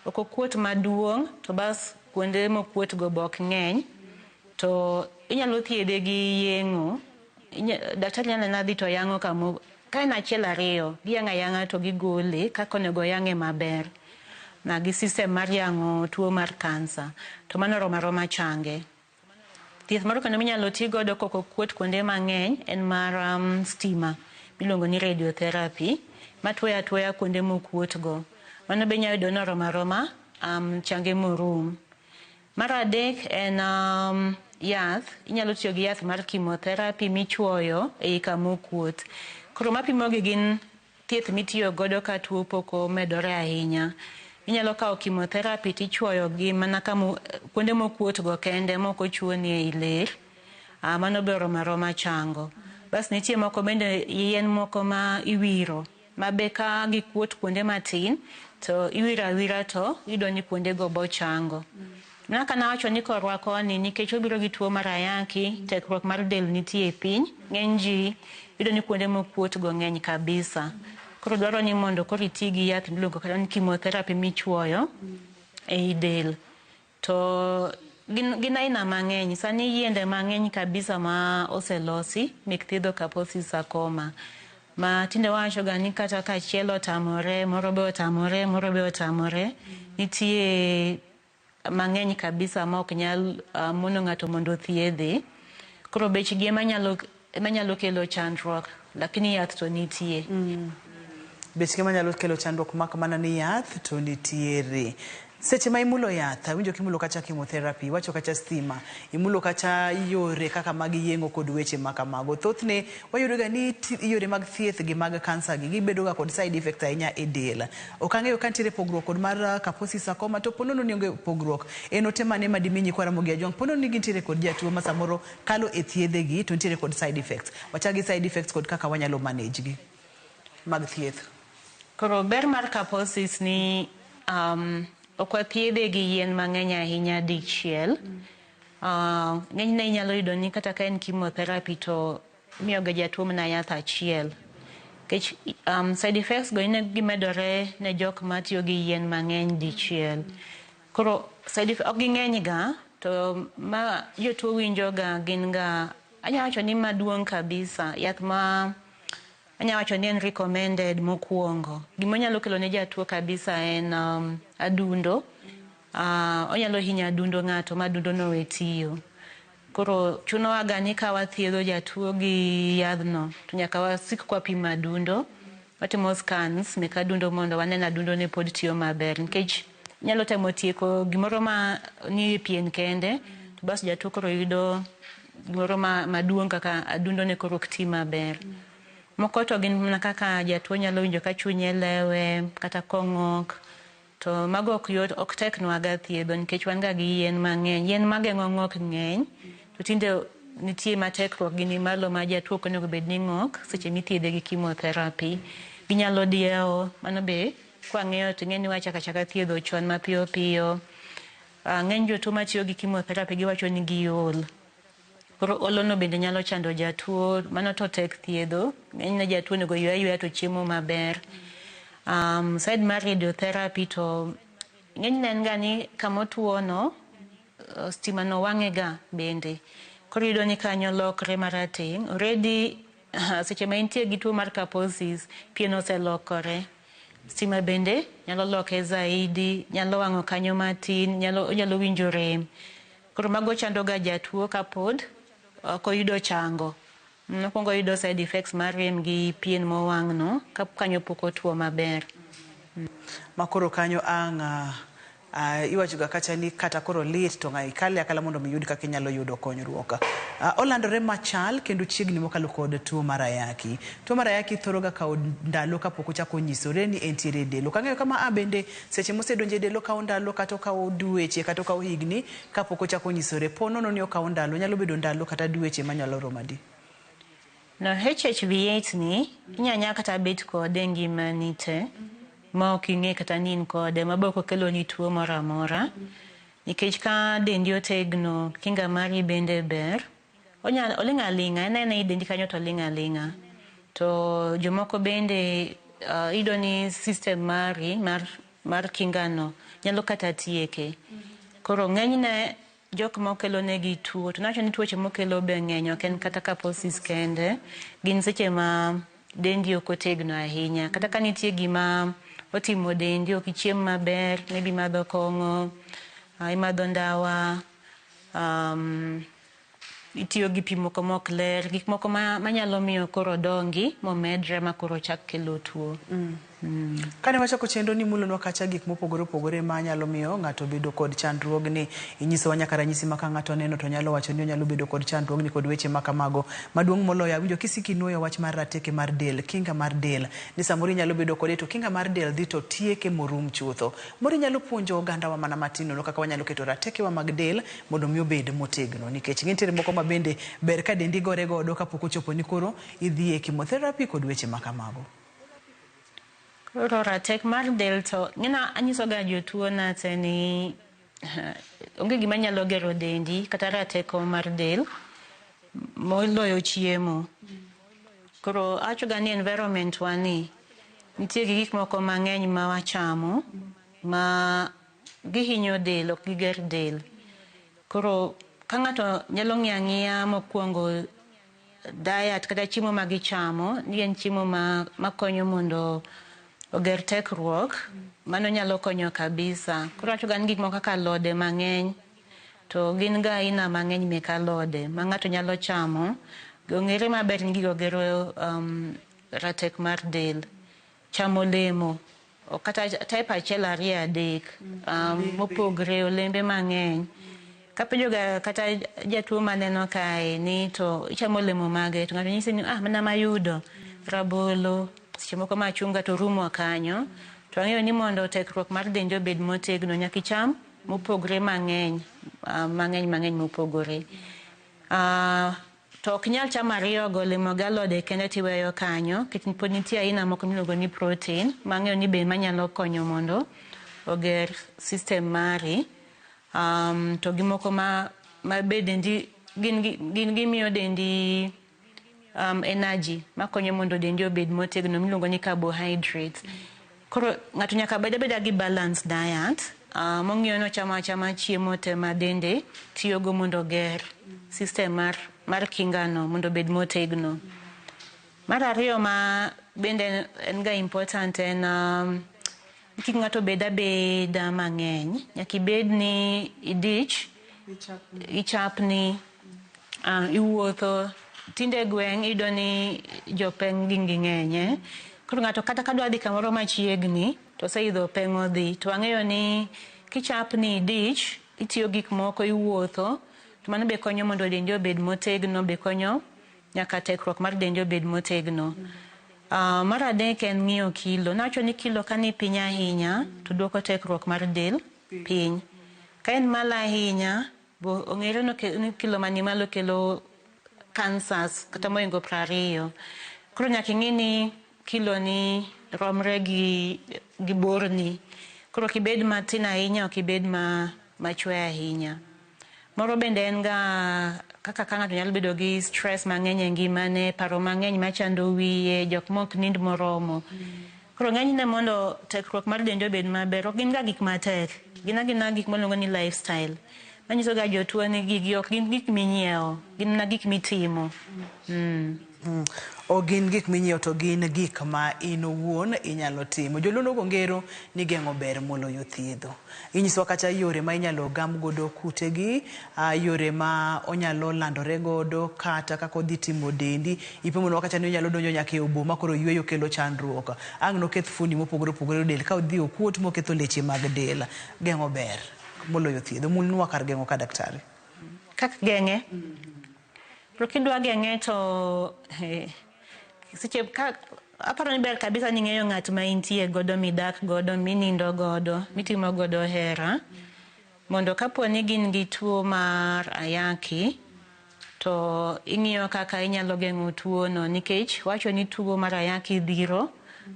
ok okuot maduong' to bas kuonde mokuot go be ok ng'eny, to inyalo thiedhe gi yeng'o. Daktari nyalo nena dhi to yang'o kamo, ka en achiel ariyo, giyang'o ayang'a to gigole kaka onego yang'e maber. Na gi system mar yang'o tuo mar kansa, to mano oromo aroma change. Thieth moro kendo minyalo ti godo kok okuot kuonde mang'eny en mar stima. Miluongo ni radiotherapy, matwoyo atwoya kuonde mokuot go. Mano be inyalo yudo ni oromo aroma change morum. Mar adek en yath. Inyalo tiyo gi yath mar chemotherapy michuoyo ei kama okuot. Koro mapimogi gin thieth mitiyo godo ka tuo pok omedore ahinya. Inyalo kawo chemotherapy tichuoyo gi mana kama kuonde mokuot go kende mok ochuoni ei ler. Mano be oromo aroma chango. Bas nitie moko bende yien moko ma iwiro ma be ka gikuot kuonde matin to iwiro awira to iyudo ni kuonde go bochango. Mana ka nawacho ni korwa koni nikech obiro gi tuo mar ayaki, tekruok mar del nitie e piny, ng'eny ji iyudo ni kuonde mokuot go ng'eny kabisa. Koro dwaro ni mondo koro iti gi yath miluongo kata ni chemotherapy michuoyo ei del. To gin aina mang'eny. Sani yiende mang'eny kabisa ma oselosi mek thiedho Kaposi's sarcoma. Ma tinde wawacho ga ni kata ka achiel otamore, moro be otamore, moro be otamore, nitie mang'eny kabisa ma ok nyal mono ng'ato mondo othiedhe. Koro bechgi ema nyalo kelo chandruok, lakini yath to nitie. Bechgi ema nyalo kelo chandruok mak mana ni yath to nitiere. Seche ma imulo yath, awinjo kimulo kacha chemotherapy, iwacho kacha stima, imulo kacha yore kaka mag yeng'o kod weche ma kamago. Thothne wayudo ga ni yore mag thieth gi mag kansa gi gibedo ga kod side effects ahinya e del. Ok ang'eyo ka nitiere pogruok kod mar Kaposi sarcoma to ponono ni onge pogruok. En ote mane ma dimi nyikwa Ramogi Ajwang' ponono ni gintiere kod jatuo ma samoro kalo e thiedhe gi to nitiere kod side effects. Wachak gi side effects kod kaka wanyalo manage gi mag thieth. Koro ber mar Kaposis ni ok wathiedhe gi yien mang'eny ahinya dichiel. Ng'enyne inyalo yudo ni kata ka en chemotherapy to imiyo ga jatuo mana yath achiel. Nikech side effects go ineno gimedore ne jok matiyo gi yien mang'eny dichiel. Koro side effects ok ging'eny ga to ma jotuo winjo ga gin ga anya wacho ni maduong' kabisa yath ma anya wacho ni en recommended mokwongo. Gima onyalo kelo ne jatuo kabisa en adundo. Onyalo hinyo adundo ng'ato ma adundo no we tiyo. Koro chunowa ga ni ka wathiedho jatuo gi yadhno to nyaka wasik kwapimo adundo. Watimo scans mek adundo mondo wane ni adundo ne pod tiyo maber. Nikech nyalo temo tieko gimoro ma ni e pien kende to bas jatuo koro yudo gimoro maduong' kaka adundo ne koro ok ti maber. Moko to gin mana kaka jatuo nyalo winjo ka chunye lewe kata kong'ok. To mago ok yot, ok teknwa ga thiedho nikech wan ga gi yien mang'eny. Yien mageng'o ng'ok ng'eny to tinde nitie ma tekruok gi ni malo ma jatuo ok onego bed ni ng'ok seche mithiedhe gi chemotherapy. Ginyalo diewo, mano be kwang'iyo to ing'e ni wachako achaka thiedho chon mapiyo piyo. Ng'eny jotuo matiyo gi chemotherapy giwacho ni giol. Koro olo no bende nyalo chando jatuo, mano to tek thiedho. Ng'enyne jatuo onego ywe ayweya to chiemo maber. Side mar radiotherapy to ng'enyne en ga ni kamotuo no, stima no wang'e ga bende. Koro iyudo ni kanyo lokre marateng'. Already seche ma intie gi tuo mar Kaposis, pien oselokore. Stima bende nyalo loke zaidi, nyalo wang'o kanyo matin, onyalo winjo rem. Koro mago chando ga jatuo kapod ok oyudo chango. Mokwongo oyudo side effects mar rem gi pien mowang' no, ka kanyo pok otuo maber. Ma koro kanyo ang' iwacho ga kacha ni kata koro lit to ng'a ikale akala mondo mi yud kaka inyalo yudo konyruok. Olandore machal kendo chiegni mokalo kod tuo mar ayaki. Tuo mar ayaki thoro ga kawo ndalo kapok ochako nyisore ni entiere e del. Ok ang'eyo kama a bende seche mosedonjo e del okawo ndalo kata okawo dweche kata okawo higni kapok ochako nyisore. Po nono ni okawo ndalo, nyalo bedo ndalo kata dweche manyalo romo adi? No, HHV8 ni inyanya kata bet kode e ngimani te ma ok ing'e kata ni in kode ma be ok okeloni tuo moro amora. Nikech ka dendi otegno, kinga mari bende ber, oling' aling'a, en aena i dendi kanyo to oling' aling'a. To jomoko bende iyudo ni system mari mar kinga no nyalo kata tieke. Koro ng'enyne jok mokelo negi tuo, to nawacho ni tuoche mokelo be ng'eny, ok en kata Kaposis kende, gin seche ma dendi ok otegno ahinya. Kata ka nitie gima otimo dendi, ok ichiem maber, maybe imadho kong'o, imadho ndawa, itiyo gi pi moko mok ler, gik moko manyalo miyo koro dongi momedre ma koro chak kelo tuo. Kane wachako chenro ni mulonwa kacha gik mopogore opogore manyalo miyo ng'ato bedo kod chandruogni, inyisowa nyaka ranyisi ma ka ng'ato neno to nyalo wacho ni onyalo bedo kod chandruogni kod weche ma kamago. Maduong' moloyo awinjo kisiki nuoyo wach mar rateke mar del, kinga mar del, ni samoro inyalo bedo kode to kinga mar del dhi to tieke morum chutho. Moro inyalo puonjo ogandawa mana matin nono kaka wanyalo keto ratekewa mag del mondo mi obed motegno, nikech nitiere moko ma bende ber ka dendi gore godo kapok ochopo ni koro idhi e chemotherapy kod weche ma kamago. Koro ratek mar del to ng'ena anyiso ga jotuo na te ni onge gima nyalo gero dendi kata rateko mar del moloyo chiemo. Koro awacho ga ni environment wa ni nitie gi gik moko mang'eny ma wachamo ma gihinyo del, ok giger del. Koro ka ng'ato nyalo ng'iyo ang'iya mokwongo diet kata chiemo ma gichamo ni en chiemo makonyo mondo oger tekruok, mano nyalo konyo kabisa. Koro awacho ga ni gik moko kaka alode mang'eny to gin ga aina mang'eny mek alode ma ng'ato nyalo chamo. Ong'ere maber ni gigo gero ratek mar del. Chamo olemo. Ok kata type achiel ariyo adek mopogre olembe mang'eny. Kapenjo ga kata jatuo maneno kae ni to ichamo olemo mage to ng'ato nyisi ni ah mana mayudo rabolo seche moko machunga to rumo kanyo. To ang'eyo ni mondo tekruok mar dendi obed motegno nyaka icham mopogre mang'eny mang'eny mang'eny mopogore. To ok inyal chamo ariyogo olemo gi alode kende tiweyo kanyo nikech pod nitie aina moko miluongo ni protein mang'eyo ni be manyalo konyo mondo oger system mari. To gi moko ma be dendi gin gimiyo dendi energy makonyo mondo dendi obed motegno miluongo ni carbohydrates. Koro ng'ato nyaka bed abeda gi balanced diet mong'iyo ni ochamo achama chiemo te ma dende tiyogo mondo oger system mar kinga no mondo obed motegno. Mar ariyo ma bende en ga important en kik ng'ato bed abeda mang'eny. Nyaka ibed ni idich, ichapni, iwuotho. Tinde gweng' iyudo ni jopeng' gin ging'eny. Koro ng'ato kata ka dwa dhi kamoro machiegni to oseidho peng' odhi. To wang'eyo ni kichapni idich, itiyo gik moko iwuotho, to mano be konyo mondo dendi obed motegno, be konyo nyaka tekruok mar dendi obed motegno. Mar adek en ng'iyo kilo. Nawacho ni kilo ka ni piny ahinya to duoko tekruok mar del piny. Ka en malo ahinya, bo ong'ere ni kilo mani malo kelo cancers kata mohingo 20. Koro nyaka ing'i ni kilo ni romre gi borni. Koro ok ibed matin ahinya, ok ibed machwe ahinya. Moro bende en ga kaka ka ng'ato nyalo bedo gi stress mang'eny e ngimane, paro mang'eny machando wiye, jok mok nind moromo. Koro ng'enyne mondo tekruok mar dendi obed maber, ok gin ga gik matek. Gin agina gik miluongo ni lifestyle. Manyiso ga jotuo ni gigi ok gin gik minyiewo, gin mana gik mitimo. Ok gin gik minyiewo to gin gik ma in owuon inyalo timo. Joluo nogo ngero ni geng'o ber moloyo thiedho. Inyisowa kata yore ma inyalo gam godo kutegi, yore ma onyalo landore godo, kata kaka odhi timo dendi. Ipimonwa kata ni onyalo donjo nyaka e obo ma koro yueyo kelo chandruok. Ang' noketh fundi mopogore opogore e del ka odhi okuot moketho leche mag del. Geng'o ber moloyo thiedho. Mulnwa kar geng'o ka daktari. Kaka geng'e? Koro kidwa geng'e to seche ka aparo ni ber kabisa ni ng'eyo ng'at ma intie godo, midak godo, minindo godo, mitimo godo hera, mondo kapo ni gin gi tuo mar ayaki to ing'iyo kaka inyalo geng'o tuo no, nikech wacho ni tuo mar ayaki dhiro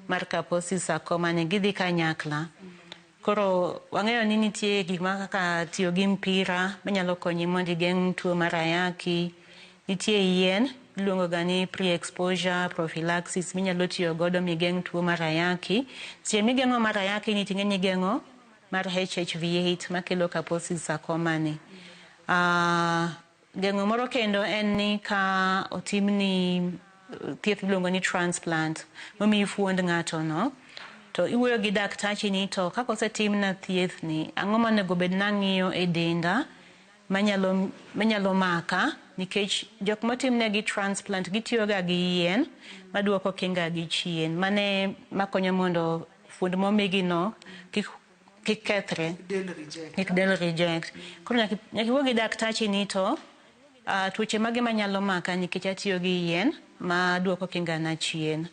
mar Kaposi sarcoma ni gidhi kanyakla. Koro wang'eyo ni nitie gik ma kaka tiyo gi mpira manyalo konyi mondo igeng' tuo mar ayaki. Nitie yien iluongo ga ni pre-exposure prophylaxis minyalo tiyo godo migeng' tuo mar ayaki. Seche migeng'o mar ayaki ni ting'e ni igeng'o mar HHV8 makelo Kaposi sarcoma ni. Geng'o moro kendo en ni ka otimni thieth miluongo ni transplant momiyi fuond ng'ato no, to iwuoyo gi daktachi ni to kaka osetimna thieth ni, ang'o monego bed nang'iyo e denda manyalo maka, nikech jok motimnegi transplant gitiyo ga gi yien maduoko kinga gi chien, mane makonyo mondo fuond momigi no kik kethre, kik del reject. Koro nyaka iwuo gi daktachi ni to tuoche mage manyalo maka nikech atiyo gi yien maduoko kinga na chien.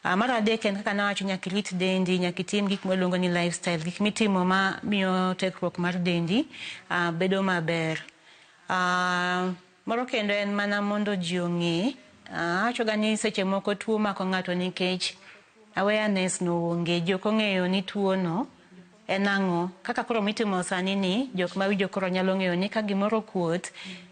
Mar adek en kaka nawacho, nyaka irit dendi, nyaka itim gik miluongo ni lifestyle, gik mitimo ma miyo tekruok mar dendi bedo maber. Moro kendo en mana mondo ji ong'e. Awacho ga ni seche moko tuo mako ng'ato nikech awareness no onge, ji ok ong'eyo ni tuo no en ang'o. Kaka koro mitimo sani ni, jok mawinjo koro nyalo ng'eyo ni ka gimoro okuot,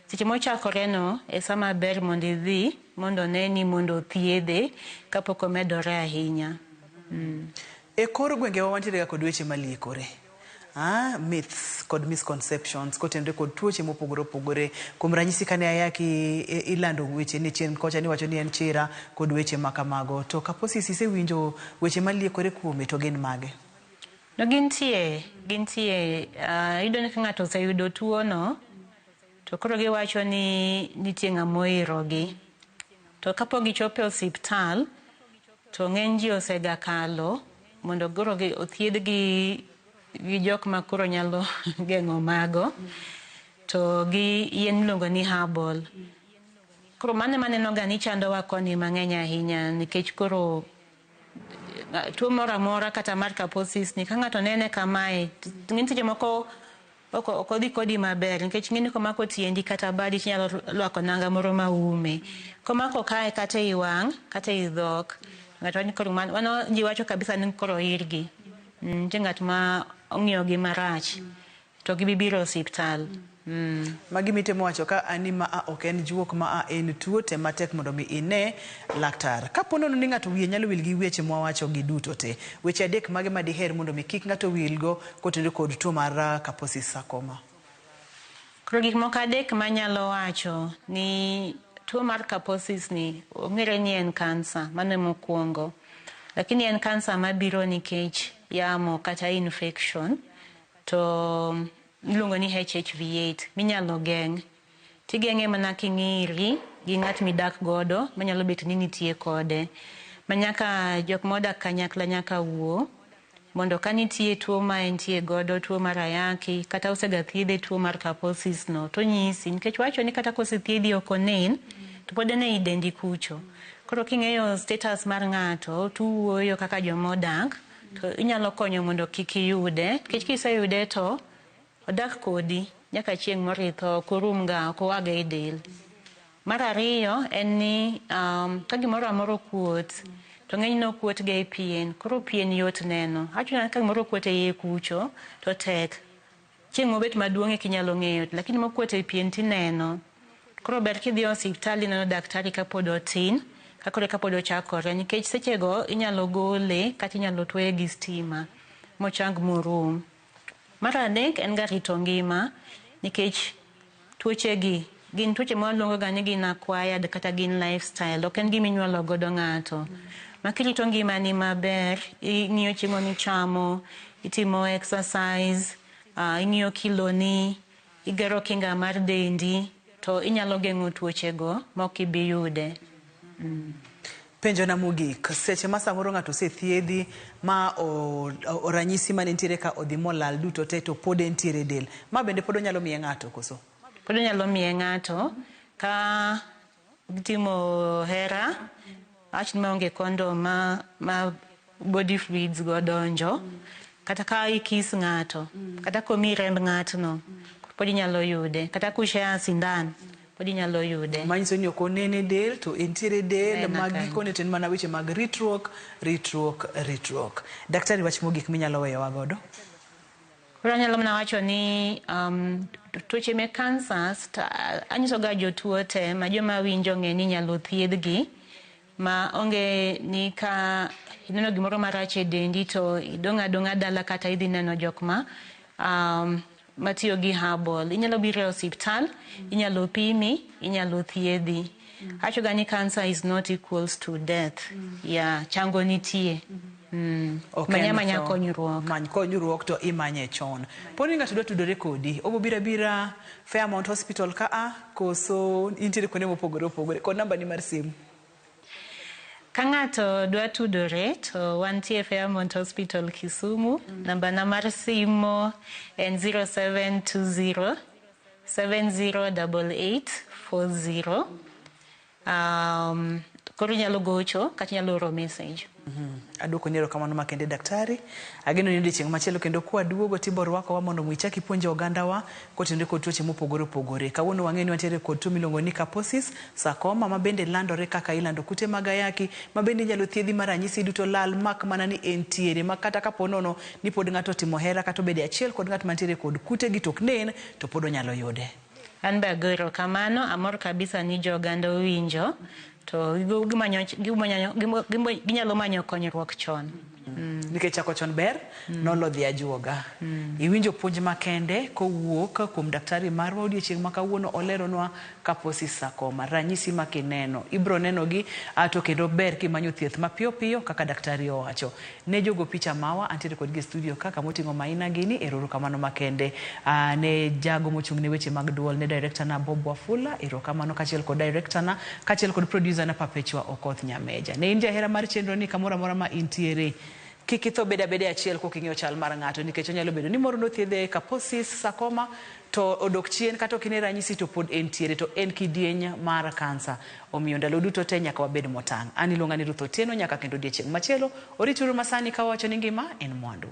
seche mochakore no e sama ber mondo idhi mondo oneni mondo othiedhe kapok omedore ahinya. E kor gwengewa wantiere ga kod weche maliekore. Myths kod misconceptions kotenore kod tuoche mopogore opogore. Kuom ranyisi kane ayaki ilando weche ni chien kocha ni wacho ni en chira kod weche makamago. To Kaposi isewinjo weche maliekore kuome to gin mage? No gintie. Iyudo ni ka ng'ato oseyudo tuo no, to koro giwacho ni nitie ng'ama oirogi. To kapok gichopo e osiptal, to ng'eny ji osegakalo mondo koro othiedh gi jok ma koro nyalo geng'o mago to gi yien miluongo ni herbal. Koro mano ema aneno ga ni chandowa koni mang'eny ahinya nikech koro tuo moro amora kata mar Kaposis ni ka ng'ato nene kamae ng'eny seche moko ok odhi kodi maber nikech ing'eni komako tiendi kata badi tinyalo rwako nanga moro maume. Komako kae kata ei wang' kata ei dhok ng'ato wacho ni koro mano ji wacho kabisa ni koro oirgi. Nitie ng'at ma ong'iyo gi marach to gibi biro osiptal. Magi mitemo wacho ka ani ma a ok en juok ma a en tuo tem matek mondo mi ine laktar. Kapo nono ni ng'ato wiye nyalo wil gi weche mwawacho gi duto te, weche adek mage ma diher mondo mi kik ng'ato wilgo kotenore kod tuo mar Kaposis sarcoma? Koro gik moko adek manyalo wacho ni tuo mar Kaposis ni ong'ere ni en kansa, mano e mokwongo. Lakini en kansa mabiro nikech yamo kata infection to iluongo ni HHV8 minyalo geng'. Tigeng'e mana king'iri gi ng'at midak godo manyalo bet ni nitie kode. Manyaka jok modak kanyakla nyaka wuo mondo ka nitie tuo ma entie godo, tuo mar ayaki kata osega thiedhe tuo mar Kaposis no tonyisi nikech wacho ni kata kosethiedhi ok onen to pod en ei dendi kucho. Koro king'eyo status mar ng'ato tuwuoyo kaka jomodak to inyalo konyo mondo kik iyude nikech kiseyude to odak kodi nyaka chieng' moro itho ok orum ga ok oaga e del. Mar ariyo en ni ka gimoro amora okuot to ng'enyne okuot ga e pien koro pien yot neno. Awacho ni ka gimoro okuot e iye kucho to tek. Chieng' mobet maduong' eka inyalo ng'eyo lakini mokuot e pien tineno. Koro ber kidhi e osiptal ineno daktari kapod otin ka koro eka pod ochakore nikech sechego inyalo gole kata inyalo tuoye gi stima mochang morum. Mar adek en ga rito ngima nikech tuoche gi gin tuoche ma waluongo ga ni gin acquired kata gin lifestyle ok en gima inyuolo godo ng'ato. Ma kirito ngimani maber, ing'iyo chiemo michamo, itimo exercise, ing'iyo kiloni, igero kinga mar dendi to inyalo geng'o tuoche go ma ok ibi yude. Penjo na mogik, seche ma samoro ng'ato osethiedhi ma ranyisi mane nitiere ka odhi molal duto te to pod entiere e del, ma bende pod onyalo miye ng'ato koso? Pod onyalo miye ng'ato ka gitimo hera, awach ni maonge kondom ma body fluids go donjo, kata ka ikis ng'ato, kata komiyi remb ng'atno, pod inyalo yude, kata kushare sindan pod inyalo yude. Manyiso ni ok onene del to entiere del En ma aka. gikone to en mana weche mag ritruok, ritruok, ritruok. Daktari wach mogik minyalo weyowa godo? Koro anyalo mana wacho ni tuoche mek cancers anyiso ga jotuo te ma joma winjo ng'e ni inyalo thiedhgi ma onge ni ka ineno gimoro marach e dendi to idong' adong'a dala kata idhi neno jok ma matiyo gi herbal. Inyalo biro e osiptal, inyalo pimi, inyalo thiedhi. Awacho ga ni cancer is not equals to death. Yeah, chango nitie. Ok Manya en manya tho. konyruok. Many konyruok to imanye chon. Poni ng'ato dwa tudore kodi, obo biro abira Fairmount Hospital ka a koso intiere kuonde mopogore opogore kod namba ni mar simu? Ka ng'ato dwa tudore to wantie Fairmount Hospital Kisumu. Namba na mar simu en 0720 708840. Koro inyalo gocho kata inyalo oro message. Aduoko ni erokamano makende daktari. Ageno ni odiochieng' machielo kendo kwaduogo tibo rwakowa mondo ichak ipuonje ogandawa kotenore kod tuoche mopogore opogore. Kawuono wang'eyo ni wantiere kod tuo miluongo ni Kaposis sarcoma ma bende landore kaka ilando kute mag ayaki ma bende inyalo thiedhi ma ranyisi duto lal mak mana ni entiere ma kata kapo nono ni pod ng'ato otimo hera kata obedo e achiel kod ng'at mantiere kod kute gi to ok nen to pod onyalo yude. An be ago erokamano, amor kabisa ni jo oganda owinjo to ginyalo manyo konyruok chon. Nikech chako chon ber, nolo dhi ajuoga. Iwinjo puonj makende kowuok kuom daktari marwa odiochieng' ma kawuono oleronwa Kaposis sarcoma. Ranyisi ma kineno, ibro nenogi to kendo ber kimanyo thieth mapiyo piyo kaka daktari owacho. Ne jogo picha mawa, antiere kodgi e studio ka kamoting'o maina gini, erokamano makende. Ne jago mochung' ne weche mag duol, ne director na Bob Wafula, erokamano kaachiel kod director na, kaachiel kod producer na Perpetua Okoth Nyameja. Ne in jahera mar chenro ni kamoro amora ma intiere, Kik itho bed abeda e achiel kok ing'eyo chal mar ng'ato nikech onyalo bedo ni moro nothiedhe Kaposi's sarcoma to odok chien kata ok ine ranyisi to pod entiere to en kidieny mar kansa. Omiyo ndalo duto te nyaka wabed motang'. An iluonga ni Ruth Otieno nyaka kendo odiechieng' machielo. Orituru masani ka wawacho ni ngima en mwandu.